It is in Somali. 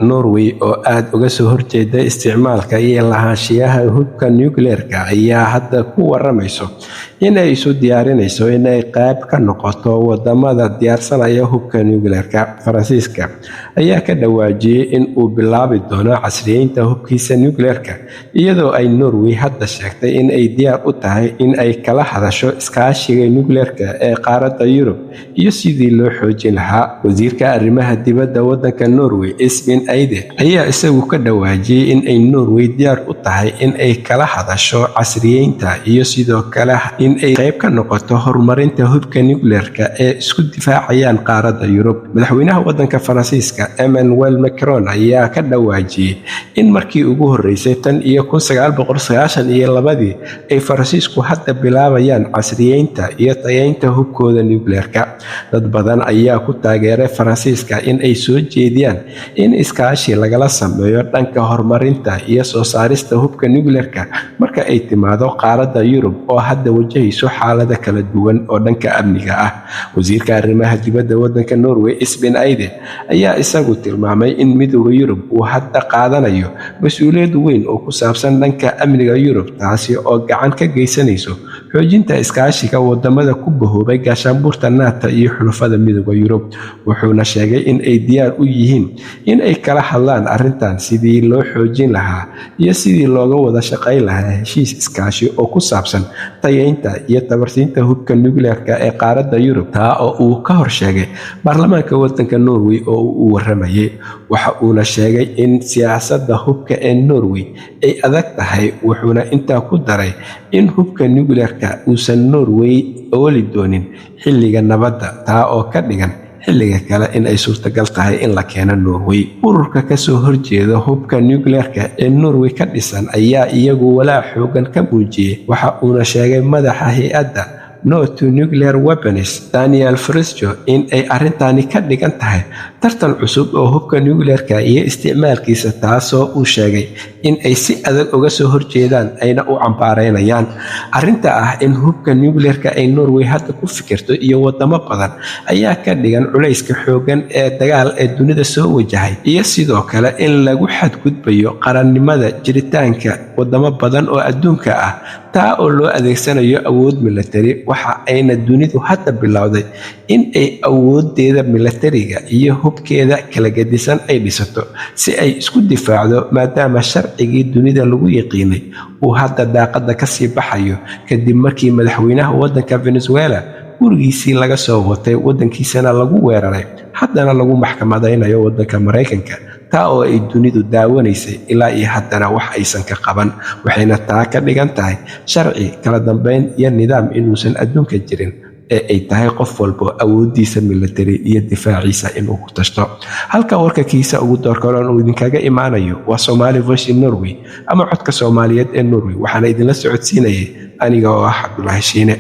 Norway oo aad uga soo horjeeda isticmaalka iyo lahaanshiyaha hubka nuclear-ka ayaa hadda ku waramayso in ay isu diyaarinayso in ay qayb ka noqoto wadamada diyaarsanaya hubka nuclear-ka. Faransiiska ayaa ka dhawaajiyay in uu bilaabi doono casriyeynta hubkiisa nuclear-ka, iyadoo ay Norway hadda sheegtay in ay diyaar u tahay in ay kala hadasho iskaashiga nuclear-ka ee qaaradda Yurub iyo sidii loo xoojin lahaa. Wasiirka arrimaha dibadda wadanka Norway, Espen Eide, ayaa isagu ka dhawaajiyay in ay Norway diyaar u tahay in ay kala hadasho casriyeynta iyo sidoo kale in ay qayb ka noqoto horumarinta hubka nuclear-ka ee isku difaacayaan qaaradda Yurub. Madaxweynaha wadanka Faransiiska, Emmanuel Macron, ayaa ka dhawaajiyay in markii ugu horeysay tan iyo 1992-dii ay Faransiisku hadda bilaabayaan casriyeynta iyo tayeynta hubkooda nuclear-ka. Dad badan ayaa ku taageeray Faransiiska in ay soo jeediyaan in iskaashi lagala sameeyo dhanka horumarinta iyo soo saarista hubka nuclear-ka marka ay timaado qaaradda Yurub oo hadda wajahayso xaalado kala duwan oo dhanka amniga ah. Wasiirka arrimaha dibadda wadanka Norway, Espen Eide, ayaa isagu tilmaamay in Midowga Yurub uu hadda qaadanayo mas-uuliyad weyn oo ku saabsan dhanka amniga Yurub, taasi oo gacan ka geysanayso xoojinta iskaashiga wadamada ku bahoobay gaashaanbuurta NATO iyo xulafada Midowga Yurub. Wuxuuna sheegay in ay diyaar u yihiin in ay kala hadlaan arrintan sidii loo xoojin lahaa iyo sidii looga wada shaqayn lahaa heshiis iskaashi oo ku saabsan tayeynta iyo tabarsiinta hubka nuclear-ka ee qaaradda Yurub, taa oo uu ka hor sheegay baarlamaanka wadanka Norway oo uu waramayay. Waxa uuna sheegay in siyaasadda hubka ee Norway ay adag tahay, wuxuuna intaa ku daray in hubka nuclear-ka uusan Norway ooli doonin xilliga nabadda, taa oo ka dhigan xilliga kale in ay suurtagal tahay in la keeno Norway. Ururka kasoo horjeeda hubka nuclear-ka ee Norway ka dhisan ayaa iyagu walaac xoogan ka muujiyey. Waxa uuna sheegay madaxa hay-adda No to Nuclear Weapons, Daniel Frisjo, in ay arrintani ka dhigan tahay tartan cusub oo hubka nuclear-ka iyo isticmaalkiisa, taasoo uu sheegay in ay si adag uga soo horjeedaan ayna u cambaareynayaan. Arrinta ah in hubka nuclear-ka ay Norway hadda ku fikirto iyo wadamo badan ayaa ka dhigan culayska xoogan ee dagaal ee dunida soo wajahay, iyo sidoo kale in lagu xadgudbayo qarannimada jiritaanka wadamo badan oo adduunka ah, taa oo loo adeegsanayo awood milatari. Waxa ayna dunidu hadda bilowday in ay awoodeeda milatariga iyo hubkeeda kala gedisan ay dhisato si ay isku difaacdo, maadaama sharcigii dunida lagu yaqiinay uu hadda daaqada kasii baxayo, kadib markii madaxweynaha wadanka Venezuela gurigiisii laga soo watay, wadankiisana lagu weeraray, haddana lagu maxkamadaynayo wadanka Maraykanka, taa oo ay dunidu daawanaysay ilaa iyo haddana wax aysan ka qaban. Waxayna taa ka dhigan tahay sharci, kala dambeyn iyo nidaam inuusan adduunka jirin ee ay tahay qof walbo awoodiisa milatari iyo difaaciisa inuu ku tashto. Halka warka kiisa ugu doorkaroon uu idinkaga imaanayo waa Somali Voice in Norway ama Codka Soomaaliyeed ee Norway. Waxaana idinla socodsiinayay aniga oo ah Cabdulaahi Shiine.